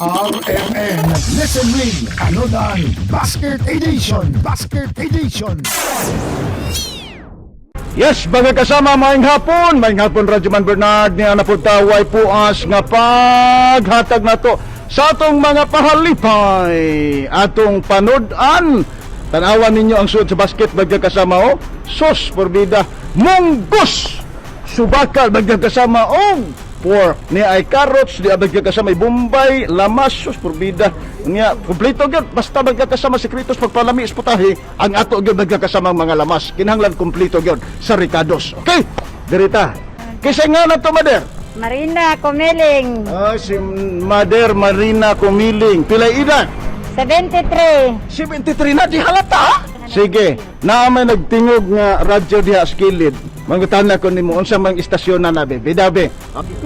RMN Listen Ring Panodan Basket Edition. Basket Edition. Yes, mga kasama, maayong hapon. Maayong hapon, Radyoman Bernard, niya napunta way puas nga paghatag nato sa atong mga pahalipay. Atong panodan. Tanawan ninyo ang suod sa basket, mga kasama, oh. Sos porbida, munggos. Subakal, mga kasama, oh. Pork ni ay carrots di abag kasama bombay lamas, sus porbida niya kompleto gyud. Basta magkakasama sikretos pagpalami is putahe ang ato gyud magkakasama ang mga lamas, kinahanglan kompleto gyud sa rekados. Okay, dirita kaysa nga na to, Mader? Marina Kumiling. Ah, si Mader Marina Kumiling, pilay edad? 73. 73 na, di halata. Sige, naa may nagtingog nga radyo diha sa kilid. Mangutana ko nimo unsa mang istasyon na nabe. Bidabe.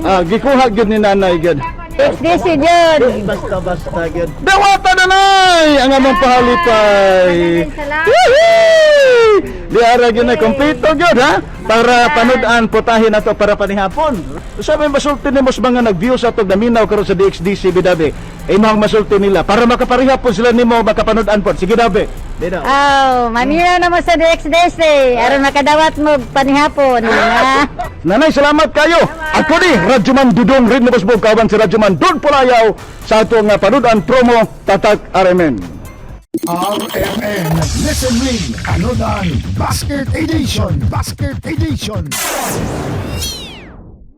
Ah, gikuha gyud ni nanay gyud. SDC yun. Basta basta gyud. Dawata nanay ang among pahalipay. Maraming salamat. Woohoo! Di ara gyud na kompleto gyud ha para panood-an putahe nato para panihapon. Usa may masulti nimo sa mga nag-view sa atong naminaw karon sa DXDC, Bidabe? Imong masulti nila para makapareha po sila nimo makapanood-an pod. Sige, Dabe. Bidaw. Oh, maminaw na mo sa DXDC. Aron makadawat mo panihapon. Ha? Nanay, salamat kayo. Ako ni Radyoman Dudong Rin Nabasbog, kawan si Radyoman Don Pulayaw sa atong panood-an promo Tatak RMN. RMN Listen Ring Panodan Basket Edition. Basket Edition.